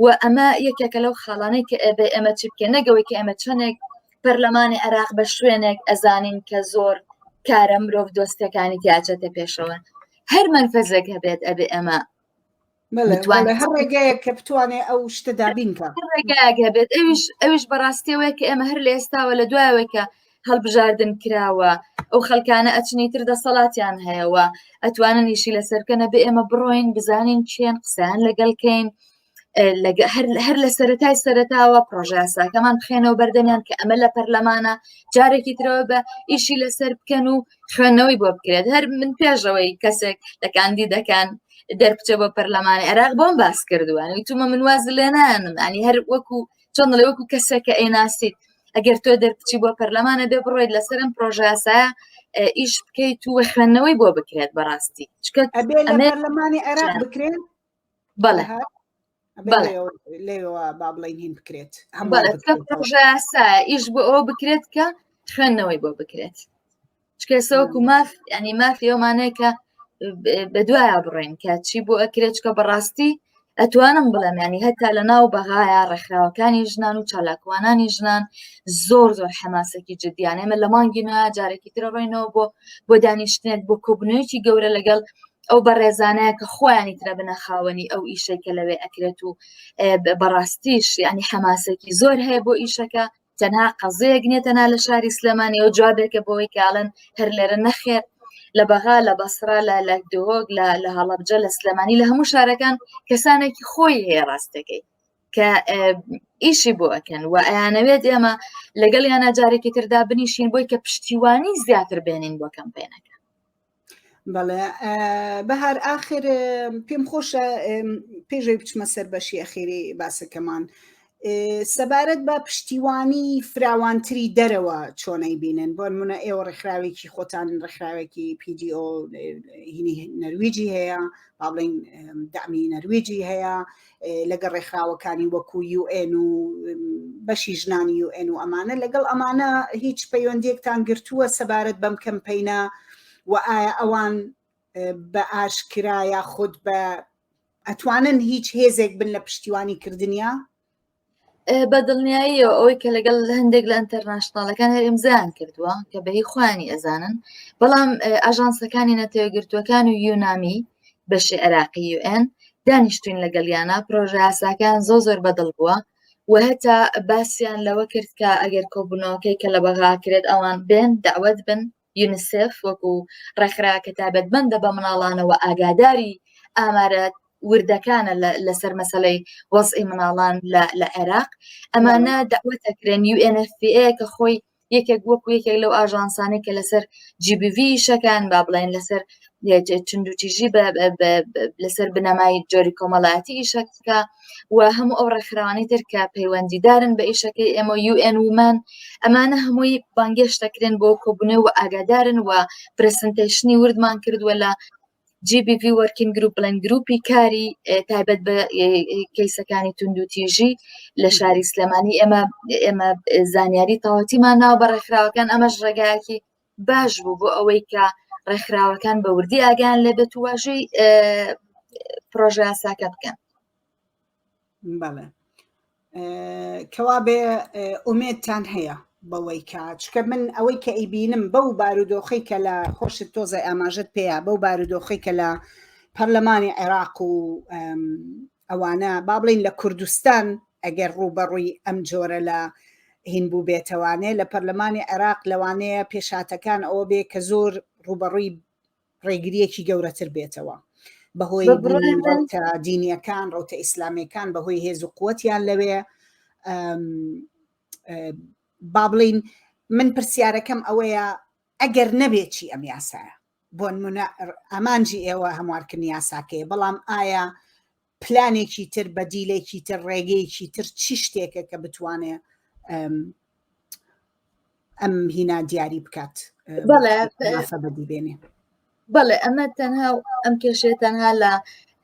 و ئەمە یەکێکە لەو خاڵانەی کە ئەبێ ئێمە چی بکەین نەگەوەی کە ئێمە چەندێک پەرلەمانی عێراق بە شوێنێک ئەزانین کە زۆر کارە مرۆڤ دۆستەکانی تیاچێتە پێشەوە هەر مەنفەزێک هەبێت ئەبێ ئەمە هەر ڕێگایەک کە بتوانێت ئەو شتە دابین کە ڕێگایەک هەبێت ئەویش ئەویش بەڕاستیەوەی کە ئێمە هەر لە ئێستاوە لە دوایەوەی کە هەڵبژاردن کراوە ئەو خەلکانە ئەچنی تر دەسەڵاتیان هەیەوە ئەتوانن ئیشی لەسەرکەنە بێ ئێمە بڕۆین بزانین چێن قسەیان لەگەڵ کەین هەر لە سەتای سەرتاوە پرۆژاساکەمان بخێنەوە بەردەمیان کە ئەمە لە پەرلەمانە جارێکی ترەوە بە ئیشی لەسەر بکەن و خوێندنەوەی بۆ بکرێت هەر من پێشەوەی کەسێک لە کاندیدەکان دەربچێ بۆ پەرلەمانی عێراق بۆم باس کردووە وتومە من واز لێنانم ینی هەر وەکو چۆن دەڵێ وەکو کەسێک کە ئەیناسیت ئەگەر تۆ دەربچی بۆ پەرلەمانە بێ بڕۆیت لەسەر ئەم پرۆژاسایە ئیش بکەیت و خوێندنەوەی بۆ بکرێت بەڕاستی چکە ئەبێ لە پەرلەمانی عێراق بکرێت بەڵێ لێەوە با بڵین هین بکرێت پرۆژاسا ئیش بۆ ئەوە بکرێت کە خوێندنەوەی بۆ بکرێت چکێسەوەکو ماف ینی مافی ئەومانەیە کە بە دوایە بڕین کە چی بۆ ئەکرێت چکە بەڕاستی ئەتوانم بڵێم ینی هەتا لە ناو بەغایا ڕێکخراوەکانی ژنان و چالاکوانانی ژنان زۆر زۆر حەماسێکی جددیان ئێمە لە مانگی نوێ جارێکی ترە ڕۆینەوە بۆ بۆ دانیشتنێک بۆ کۆبنەوەیەکی گەورە لەگەڵ ئەو بەڕێزانەیە کە خۆیانی ترە بنە خاوەنی ئەو ئیشەی کە لەوێ ئەکرێت و بەڕاستیش ینی حەماسێکی زۆر هەیە بۆ ئیشەکە تەنها قەزەیەک نییە تەنها لە شاری سلێمانی ئەو جوابێکە بۆی کاڵن هەر لێرە نەخێر لە بەغا لە بەسرا لە لە دهۆک لە لە هەڵەبجە لە سلێمانی لە هەموو شارەکان کەسانێکی خۆی هەیە ڕاستەکەی کە ئیشی بۆ ئەکەن و ئەیانەوێت ئێمە لەگەڵ یانە جارێکی تردا بنیشین بۆی کە پشتیوانی زیاتر بێنین بۆ کەمپینەکە بەڵێ بەهار ئاخر پێم خۆشە پێشەوەی بچمە سەر بەشی ئەخیری باسەکەمان سەبارەت بە پشتیوانی فراوانتری دەرەوە چۆنەی بینن بۆ نمونە ئێوە ڕێکخراوێکی خۆتان ڕێکخراوێکی PDO هینی نەرویجی هەیە با بڵین دەعمی نەرویجی هەیە لەگەڵ ڕێکخراوەکانی وەکو UN و بەشی ژنانی UN و ئەمانە لەگەڵ ئەمانە هیچ پەیوەندیەکتان گرتووە سەبارەت بەم کەمپەینە و ئایا ئەوان بە ئاشکرا یاخود بە ئەتوانن هیچ هێزێک بن لە پشتیوانی کردنیا؟ بە دڵنیاییەوە ئەوەی کە لەگەڵ هەندێک لە ئینتەرناشناڵەکان هەر ئیمزایان کردووە کە بەهی خۆیانی ئەزانن بەڵام ئاژانسەکانی نەتەوەگرتووەکان و یونامی بەشی عێراقی UN دانیشتوین لەگەڵیانە پرۆژە یاساکان زۆر زۆر بەدڵ بووە و هەتا باسییان لەوە کرد کە ئەگەر کۆبوونەوەکەی کە لە بەغا کرێت ئەوان بێن داوت بن یونیسێف وەکو ڕێکخرا کە تایبەتمەندە بە مناڵانەوە ئاگاداری ئامارە وردەکانە لەسەر مەسلەی وەزعی مناڵان لە عێراق ئەمانە داوەتەکرێن UNFPA کە خۆی. یەکێک وەکو یەکێک لەو ئاژانسانەی کە لەسەر GBV ئیشەکان با بڵێن لەسەر توندوتیژی لەسەر بنەمای جۆری کۆمەڵایەتی ئیشەکە و هەموو ئەو ڕێکخراوانەی تر کە پەیوەندیدارن بە ئیشەکەی ئێمە UN Women ئەمانە هەمووی بانگێشت دەکرێن بۆ کۆبوونەوە و ئاگادارن و presentation ی وردمان کردووە لە GBV Working Group بڵێن گروپی کاری تایبەت بە کەیسەکانی توندوتیژی لە شاری سلێمانی ئێمە ئێمە زانیاری تەواوەتیمان ناوە بە ڕێکخراوەکان ئەمەش ڕێگایەکی باش بوو بۆ ئەوەی کە ڕێکخراوەکان بە وردی ئاگیان لێبێت و واژووی پرۆژە یاساکە بکەن. بەڵێ کەوابێ ئومێدتان هەیە بەوەی کە چکە من ئەوەی کە ئەیبینم بەو بارودۆخی کە لە خۆشت تۆزە ئاماژت پێەیە بەو بارودۆخی کە لە پەرلەمانی عێراق و ئەوانە با بڵین لە کوردستان ئەگەر ڕووبەڕووی ئەم جۆرە لە هین بوو بێتەوانێ لە پەرلەمانی عێراق لەوانەیە پێشاتەکان ئەوە بێ کە زۆر ڕووبەڕووی ڕێگریەکی گەورەتر بێتەوە بەهۆی ڕەوتە دینیەکان ڕەوتە ئیسلامیەکان بەهۆی هێز و قوتیان لەوێ با بڵین من پرسیارەکەم ئەوەیە ئەگەر نەبێت چی ئەم یاسایە بۆنمونە ئامانجی ئێوە هەموارکردنی یاساکەیە بەڵام ئایا پلانێکی تر بەدیلێکی تر ڕێگەیەکی تر چی شتێکە کە بتوانێ ئەم هینا دیاری بکات بەڵێ بەدی بێنێ بەڵێ ئەمە تەنها ئەم کێشەیە تەنها لە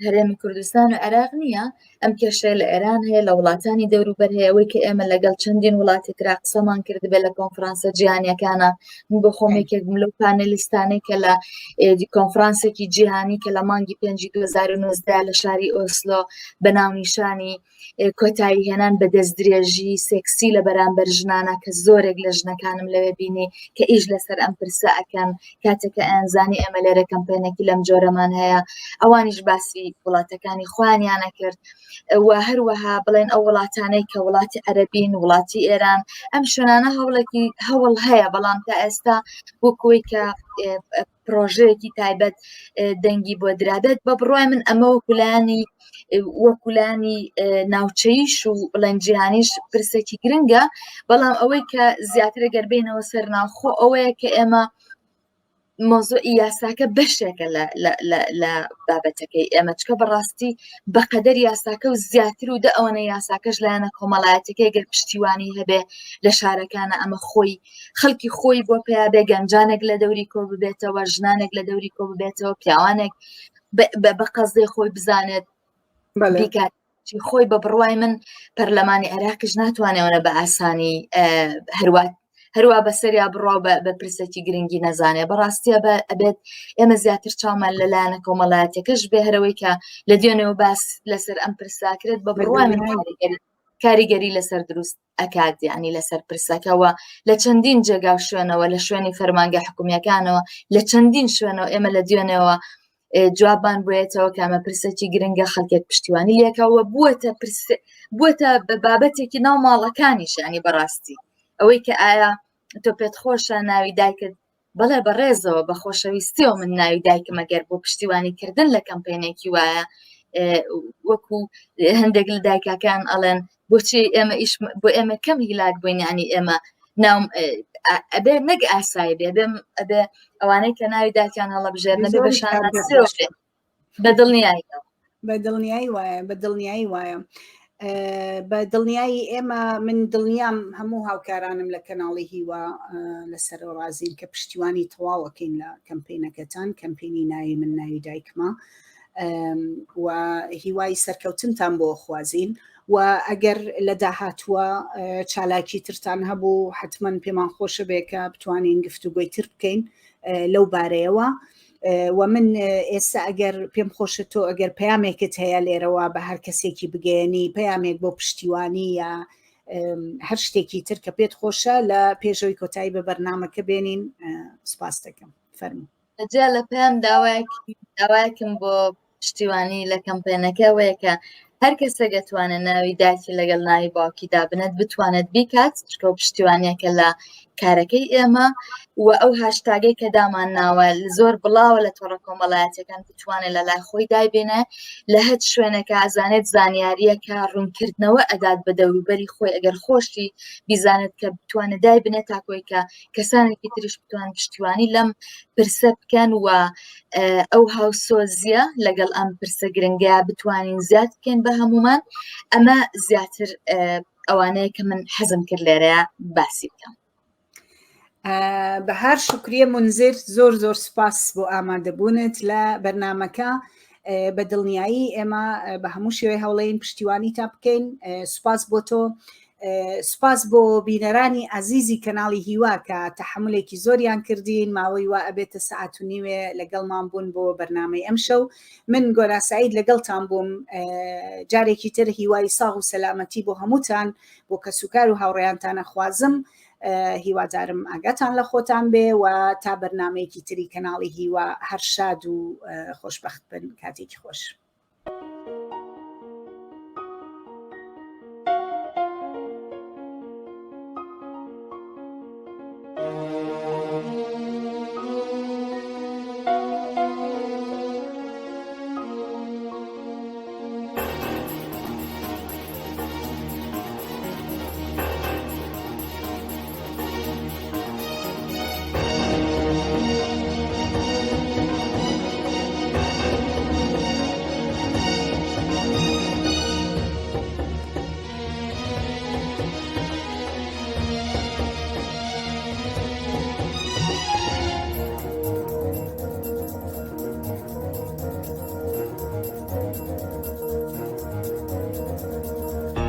هەرێمی کوردستان و عێراق نییە ئەم کێشەیە لە ئێران هەیە لە وڵاتانی دەوروبەر هەیە ئەوەی کە ئێمە لەگەڵ چەندین وڵاتی ترا قسەمان کردبێ لە کۆنفرانسە جیهانیەکانە من بۆ خۆم یەکێک بووم لەو پانێلیستانەی کە لە کۆنفرانسێکی جیهانی کە لە مانگی پێنجی 2019 لە شاری ئۆسلۆ بە ناونیشانی کۆتایی هێنان بە دەستدرێژی سێکسی لە بەرامبەر ژنانە کە زۆرێک لە ژنەکانم لەوێ بینی کە ئیش لەسەر ئەم پرسە ئەکەن کاتێک کە ئەیانزانی ئێمە لێرە کەمپەینێکی لەم جۆرەمان هەیە ئەوانیش باسی وڵاتەکانی خۆیانیان ئەکرد و هەروەها بڵێن ئەو وڵاتانەی کە وڵاتی عەرەبین وڵاتی ئێران ئەم شوێنانە هەوڵێکی هەوڵ هەیە بەڵام تا ئێستا وەکوی کە پرۆژەیەکی تایبەت دەنگی بۆ درابێت بە بڕای من ئەمە وەکولانی وەکولانی ناوچەیش و بڵێن جیهانیش پرسێکی گرنگە بەڵام ئەوەی کە زیاتر گەر بینەوە سەر ناوخۆ ئەوەیە کە ئێمە مۆزوعی یاساکە بەشێکە لە بابەتەکەی ئێمە چکە بەڕاستی بەقەدەر یاساکە و زیاتر و دە ئەوەنە یاساکەش لایەنە کۆمەڵایەتەکەی گەر پشتیوانی هەبێ لە شارەکانە ئەمە خۆی خەڵکی خۆی بۆ پیا بێ گەنجانێک لە دەوری کۆ ببێتەوە ژنانێک لە دەوری کۆ ببێتەوە پیاوانێک بە قەزێ خۆی بزانێت بیکات خۆی بە بڕوای من پەرلەمانی عێراقیش ناتوانێتەوە بە ئاسانی هەروات هەروە بەسەریا بڕوا بە پرسێکی گرنگی نەزانێ بەڕاستیە بە ئەبێت ئێمە زیاتر چاومان لەلایەنە کۆمەڵایەتەکەش بێ هەرەوەی کە لە دوێنەوە باس لەسەر ئەم پرساکرێت بە بڕوای من کاریگەری لەسەر دروست ئەکات یعنی لەسەر پرسەکەەوە لە چەندین جێگا و شوێنەوە لە شوێنی فەرمانگە حکومیەکانەوە لە چەندین شوێنەوە ئێمە لە دوێنێەوە جوابان بێتەوە کامە پرسێکی گرنگە خەڵکێک پشتیوانی لێکەوە بووەتە پرس بووەتە بە بابەتێکی ناو ماڵەکانیش ینی بەڕاستی ئەوەی کە ئایا تۆ پێت خۆشە ناوی دایکت بەڵێ بەڕێزەوە بە خۆشەویستیەوە من ناوی دایکم ئەگەر بۆ پشتیوانی کردن لە کەمپینێکی وایە وەکو هەندێک لە دایکەکان ئەڵێن بۆچی ئێمە ئیش بۆ ئێمە کەم هیلاک بووین ینی ئێمە ناوم ئەبێ نەک ئاسایی بێ بێم ئەبێ ئەوانەی کە ناوی داکیان هەڵەبژێرنە بێ بە شانازیەوە بێ. بە دڵنیاییەوە بە دڵنیایی وایە بە دڵنیایی وایە بە دڵنیایی ئێمە من دڵنیام هەموو هاوکارانم لە کەناڵی هیوا لەسەر ڕازین کە پشتیوانی تەواوەکەین لە کەمپینەکەتان کەمپینی ناوی من ناوی دایکمە و هیوای سەرکەوتنتان بۆ خوازین و ئەگەر لە داهاتووە چالاکی ترتان هەبوو حتمما پێمان خۆشە بێ کە بتوانین گفتوگۆی تر بکەین لەو بارەیەوە و من ئێستا ئەگەر پێم خۆشە تۆ ئەگەر پەیامێکت هەیە لێرەوە بە هەر کەسێکی بگەیەنی پەیامێک بۆ پشتیوانی یا هەر شتێکی تر کە پێت خۆشە لە پێشەوەی کۆتایی بە بەرنمەکە بێنین سپاس دەکەم فەرموو جیا لە پەیام داوایەکم بۆ پشتیوانی لە کەمپێنەکە ئەوەیە کە هەر کەسێک ئەتوانێت ناوی دایکی لەگەڵ ناوی باوکی دابنێت بتوانێت بیکات چکە پشتیوانیەکە لە کارەکەی ئێمە. و ئەو هاشتاگەی کە دامان ناوە زۆر بڵاوە لە تۆڕە کۆمەڵایەتەکان بتوانێت لە لای خۆی دایبێنێ لە هەچ شوێنەکە ئەزانێت زانیاریەکە ڕوونکردنەوە ئەدات بە دەوروبەری خۆی ئەگەر خۆشی بیزانێت کە بتوانێت دایبنێت تاکۆی کە کەسانێکی تریش بتوان پشتیوانی لەم پرسە بکەن و ئەو هاوسۆزیە لەگەڵ ئەم پرسە گرنگە بتوانین زیاد بکەین بە هەمومان ئەمە زیاتر ئەوانەیە کە من حەزم کرد لێرەیە باسی بکەم. بەهار شکریە منزر زۆر زۆر سپاس بۆ ئامادەبوونت لە بەرنمەکە بە دڵنیایی ئێمە بە هەموو شێوەی هەوڵین پشتیوانی تا بکەین سوپاس بۆ تۆ سوپاس بۆ بینەرانی ئازیزی کەناڵی هیوا کە تەحملێکی زۆریان کردین ماوەی وا ئەبێتە سەعات و نیوێ لەگەڵمان بوون بۆ بەرنامەی ئەمشەو من گۆرا سعید لەگەڵتان بووم جارێکی تر هیوای ساغ و سەلامەتی بۆ هەمووتان بۆ کەسوکار و هاوڕێیانتان ئەخوازم هیوادارم ئاگاتان لە خۆتان بێ و تا بەرنمەیەکی تری کەناڵی هیوا هەر شاد و خۆشبەخت بن کاتێکی خۆش.